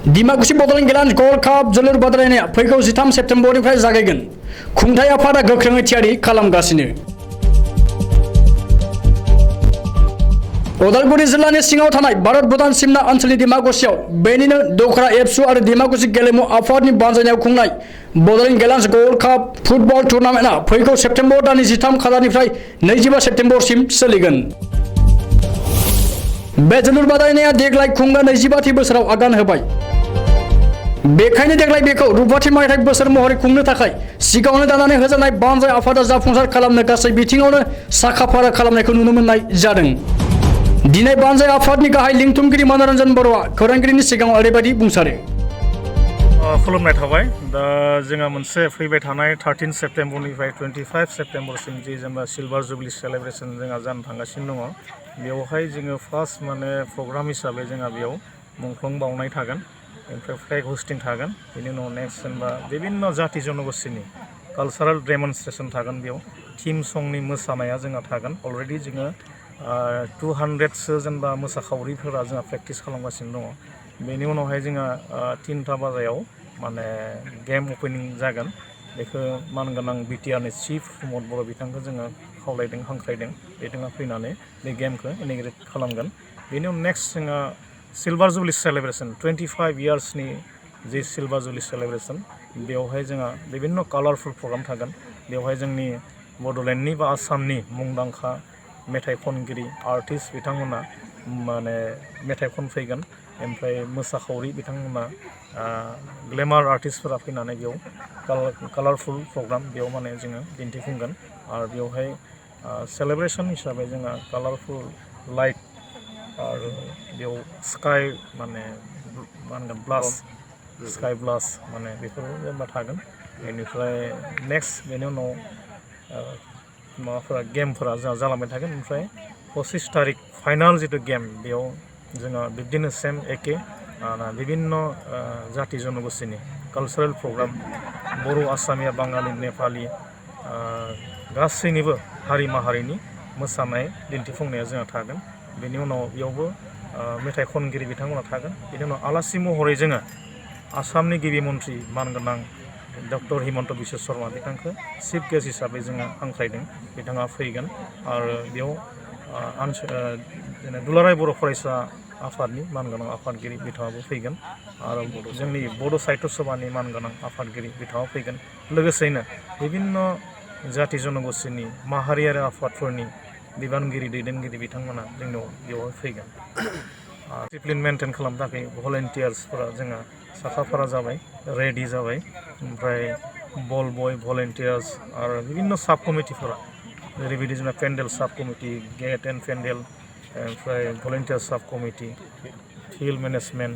दिमाकुसि बड'लेण्ड गेलेनाय गल्ड काप जोलुर बादायलायनाया फैगौ 13 सेप्तेम्बरनिफ्राय जागायगोन। खुंथाय आफादा गोख्रोङै थियारि खालामगासिनो। उदालगुरि जिल्लानि सिङाव थानाय भारत भुटान सिमना ओनसोलनि दिमाकुसियाव बेनिनो दखरा एबसु आरो दिमाकुसि गेलेमु आफादनि बानजायनायाव खुंनाय बड'लेण्ड गेलेनाय गल्ड काप फुटबल टुर्नामेन्टआ फैगौ सेप्तेम्बर दाननि 13 खालारनिफ्राय 25 सेप्तेम्बरसिम सोलिगोन। बे जोलुर बादायनाया देग्लाय खुंगा 25थि बोसोराव आगान होबाय। बेखायनो देग्लाय बेखौ रुपाथि मायथाइ बोसोर महरै खुंनो थाखाय सिगाङावनो दानानै होजानाय बानजाय आफादा जाफुंसार खालामनो गासै बिथिङावनो साखाफारा खालामनायखौ नुनो मोननाय जादों। दिनै बानजाय आफादनि गाहाय लिंथुमगिरि मनरन्जन बर'आ खौरांगिरिनि सिगाङाव ओरैबायदि बुंसारो। खुलुमनाय थाबाय। दा जोंहा मोनसे फैबाय थानाय 13 सेप्तेम्बरनिफ्राय 25 सेप्तेम्बरसिम जि जेनेबा सिलभार जुबलि सेलेब्रेसन जोंहा जानो थांगासिनो दङ। बेवहाय जोङो फार्स्ट प्रग्राम हिसाबै जोंहा बेयाव मुंख्लं बावनाय थागोन, ओमफ्राय फ्लेग हस्टिं थागोन, बेनि उनाव नेक्स्ट जेनेबा बिभिन्न जाति जनगोष्ठीनि कालचारेल डेमनस्ट्रेसन थागोन। बेयाव थीम संनि मोसानाया जोंहा थागोन। अलरेडि जोङो 200सो जेनेबा मोसाखावरिफोरा जोंहा प्रेक्टिस खालामगासिनो दङ। बेनि उनावहाय जोंहा 3टा बाजायाव गेम अपेनिं जागोन। बेखौ मानगोनां बिटिआरनि चिफ प्रमद बर' बिथांखौ जोङो खावलायदों, हांख्रायदों बिथाङा फैनानै बे गेमखौ इनिग्रेट खालामगोन। बेनि उनाव नेक्स्ट जोंहा सिलभार जुबलि सेलेब्रेसन 25 इयार्सनि जि सिलभार जुबलि सेलेब्रेसन, बेवहाय जोंहा बिभिन्न कालारफुल प्रग्राम थागोन। बेवहाय जोंनि बड'लेण्डनि बा आसामनि मुंदांखा मेथाइ खनगिरि आर्टिस्ट बिथांमोना मेथाइ खनफैगोन। ओमफ्राय मोसाखावरि बिथांमोना ग्लेमार आर्टिस्टफोरा फैनानै बेयाव कालारफुल प्रग्राम बेयाव जोङो दिन्थिफुंगोन। आरो बेवहाय सेलेब्रेसन हिसाबै जोंहा कालारफुल लाइट आरो बेयाव स्काइ ब्लास्ट स्काइ ब्लास्ट बेफोर जेनेबा थागोन। बेनिफ्राय नेक्स्ट बेनि उनाव गेमफोरा जोंहा जालांबाय थागोन। ओमफ्राय 25 तारिख फाइनाल जिथु गेम, बेयाव जोंहा बिब्दिनो सेम एखे बिभिन्न जाति जनगोष्ठीनि कालचारेल प्रग्राम, बर', आसामिया, बाङालि, नेपालि गासैनिबो हारि माहारिनि मोसानाय दिन्थिफुंनाया जोंहा थागोन। बेनि उनाव बेयावबो मेथाइ खनगिरि बिथांमोना थागोन। बेनि उनाव आलासि महरै जोङो आसामनि गिबि मन्त्रि मानगोनां डक्टर हिमन्त बिश्व शर्मा बिथांखौ चिफ गेस्ट हिसाबै जोङो हांख्रायदों, बिथाङा फैगोन। आरो बेयाव दुलाराय बर' फरायसा आफादनि मानगोनां आफादगिरि बिथाङाबो फैगोन। आरो जोंनि बड' साहित्य सभानि मानगोनां आफादगिरि बिथाङा फैगोन। लोगोसेनो बिभिन्न जाति जनगोष्ठीनि माहारियारि आफादफोरनि बिबानगिरि दैदेनगिरि बिथांमोना जोंनाव बेवहाय फैगोन। डिसिप्लिन मेनटेन खालामनो थाखाय भलेन्टियार्सफोरा जोंहा साखाफारा जाबाय, रेडि जाबाय। ओमफ्राय बल बय भलेन्टियार्स आरो बिभिन्न साब कमिटिफोरा जेरैबायदि जोंना पेन्डेल साब कमिटि, गेट एन्ड पेन्डेल, ओमफ्राय भलेन्टियार साब कमिटि, फिल्ड मेनेजमेन्ट,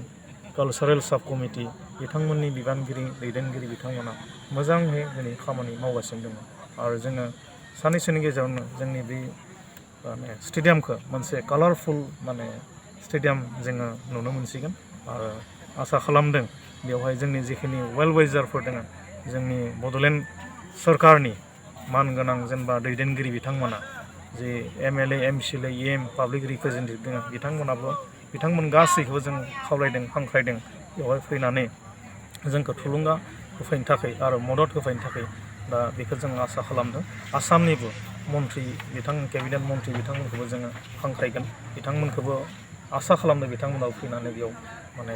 कालचारेल साब कमिटि, बिथांमोननि बिबानगिरि दैदेनगिरि बिथांमोना मोजाङै दिनै खामानि मावगासिनो दङ। आरो जोङो साननैसोनि गेजेरावनो जोंनि बे स्टेडियामखौ मोनसे कालारफुल स्टेडियाम जोङो नुनो मोनसिगोन। आरो आसा खालामदों बेवहाय जोंनि जिखिनि वेल विजारफोर दङ, जोंनि बड'लेण्ड सरकारनि मानगोनां जेनेबा दैदेनगिरि बिथांमोना, जे MLA, MCLA, EM public representative दङ, बिथांमोन गासैखौबो जों खावलायदों, हांख्रायदों बेवहाय फैनानै जोंखौ थुलुंगा होफैनो थाखाय आरो मदद होफैनो थाखाय। दा बेखौ जों आसा खालामदों। आसामनिबो मन्त्रि केबिनेट मन्त्रि बिथांमोनखौबो जोङो हांख्रायगोन, बिथांमोनखौबो आसा खालामदों बिथांमोनाव फैनानै बेयाव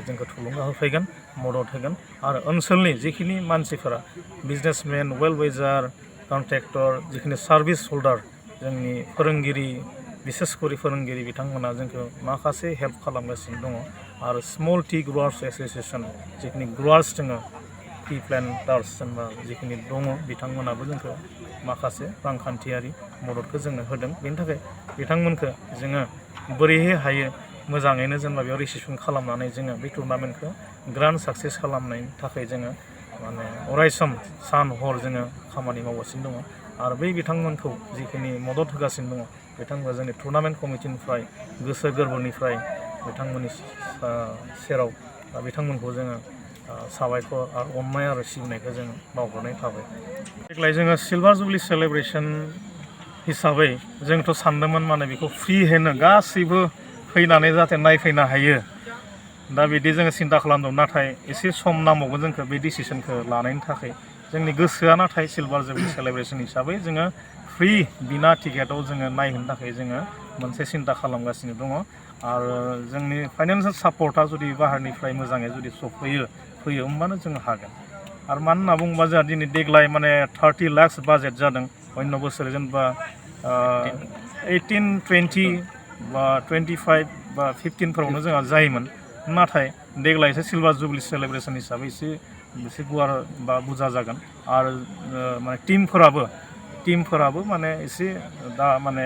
जोंखौ थुलुंगा होफैगोन, मदद होगोन। आरो ओनसोलनि जिखिनि मानसिफोरा बिजनेसमेन, वेल विजार, कन्ट्रेक्टर, जिखिनि सार्भिस हल्डार, जोंनि फोरोंगिरि, बिसेसकरि फोरोंगिरि बिथांमोना जोंखौ माखासे हेल्प खालामगासिनो दङ। आरो स्मल टि ग्रवार्स एस'सियेसन, जिखिनि ग्रवार्स दङ, टि प्लेन्टार्स जेनेबा जिखिनि दङ, बिथांमोनाबो जोंखौ माखासे रांखान्थियारि मददखौ जोंनो होदों। बेनि थाखाय बिथांमोनखौ जोङो बोरैहाय हायो मोजाङैनो जेनेबा बेयाव रिसिपसन खालामनानै जोङो बे टुर्नामेन्टखौ ग्रान्ड साक्सेस खालामनायनि थाखाय जोङो अरायसम सान हर जोङो खामानि मावगासिनो दङ। आरो बै बिथांमोनखौ जिखिनि मदद होगासिनो दङ, बिथांमोना जोंनि टुर्नामेन्ट कमिटिनिफ्राय गोसो गोरबोनिफ्राय बिथांमोननि सेराव बिथांमोनखौ जोङो साबायखर आरो अननाय आरो सिबिनायखौ जों बावहरनाय थाबाय। देग्लाय जोङो सिलभार जुबलि सेलेब्रेसन हिसाबै जोंथ' सानदोंमोन बेखौ फ्रि होनो गासैबो फैनानै जाहाथे नायफैनो हायो। दा बिदि जोङो सिन्था खालामदों नाथाय एसे सम नांबावगोन जोंखौ बे डिसिसनखौ लानायनि थाखाय जोंनि गोसोआ नाथाय सिलभार जुबलि सेलेब्रेसन हिसाबै जोङो फ्रि बिना टिकेटाव जोङो नायहोनो थाखाय जोङो मोनसे सिन्था खालामगासिनो दङ आरो जोंनि फाइनान्सियेल सापर्टआ जुदि बाहेरनिफ्राय मोजाङै जुदि फैयो होमबानो जोङो हागोन आरो मानो होनना बुङोबा जोंहा दिनै देग्लाय माने 30 लाख बाजेट जादों अन्य बोसोर जेनेबा 18, 20 बा 25 बा 15 फोरावनो जोंहा जायोमोन नाथाय देग्लायसो सिलभार जुबलि सेलेब्रेसन हिसाबै एसे गुवार बा बुरजा जागोन आरो माने टिमफोराबो माने एसे दा माने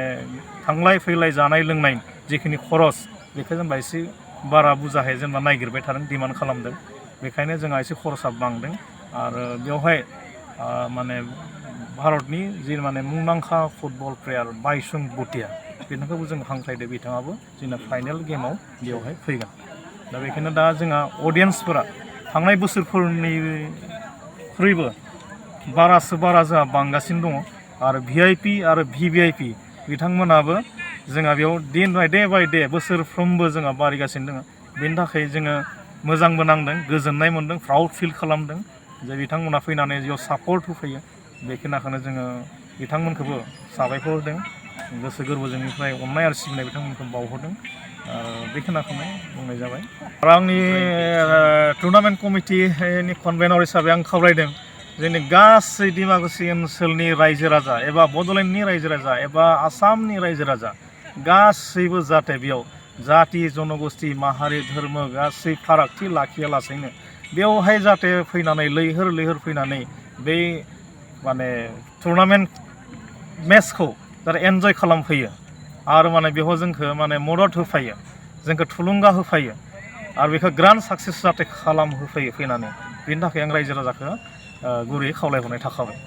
थांलाय फैलाय जानाय लोंनाय जिखिनि खरस बेखौ जेनेबा एसे बारा बुरजाहै जेनेबा नागिरबाय थादों डिमान्ड खालामदों बेखायनो जोंहा एसे खरसा बांदों आरो बेवहाय माने भारतनि जि माने मुंदांखा फुटबल प्लेयार बाइचुं भुटिया बिथांखौबो जों हांख्रायदों बिथाङाबो जोंना फाइनाल गेमाव बेवहाय फैगोन दा बेखायनो दा जोंहा अडियेन्सफोरा थांनाय बोसोरफोरनिख्रुइबो बारा जोंहा बांगासिनो दङ आरो VIP आरो VVIP बिथांमोनाबो जोंहा बेयाव डे बाय डे बोसोरफ्रोमबो जोंहा बारायगासिनो दङ बेनि थाखाय जोङो मोजांबो नांदों गोजोननाय मोनदों प्राउड फिल खालामदों जे बिथांमोना फैनानै बेयाव सापर्ट होफैयो बेखिनिखौनो जोङो बिथांमोनखौबो साबायखर होदों गोसो गोरबोजोंनिफ्राय अननाय आरो सिबिनाय बिथांमोनखौ बावहरदों बेखिनिखौनो बुंनाय जाबाय आरो आंनि टुर्नामेन्ट कमिटिनि कनभेनर हिसाबै आं खावलायदों जोंनि गासै डिमाकुसि ओनसोलनि रायजो राजा एबा बड'लेण्डनि रायजो राजा एबा आसामनि रायजो राजा गासैबो जाहाथे बेयाव जाति जनगोष्ठी माहारि धर्म गासै फारागथि लाखियालासेनो बेवहाय जाहाथे फैनानै लैहोर फैनानै बे माने टुर्नामेन्ट मेचखौ जाहाथे एन्जय खालामफैयो आरो माने बेवहाय जोंखौ माने मदद होफैयो जोंखौ थुलुंगा होफैयो आरो बेखौ ग्रान्ड साक्सेस जाहाथे खालामहोफैयो फैनानै बेनि थाखाय आं रायजो राजाखौ गुरैयै खावलायहरनाय थाखाबाय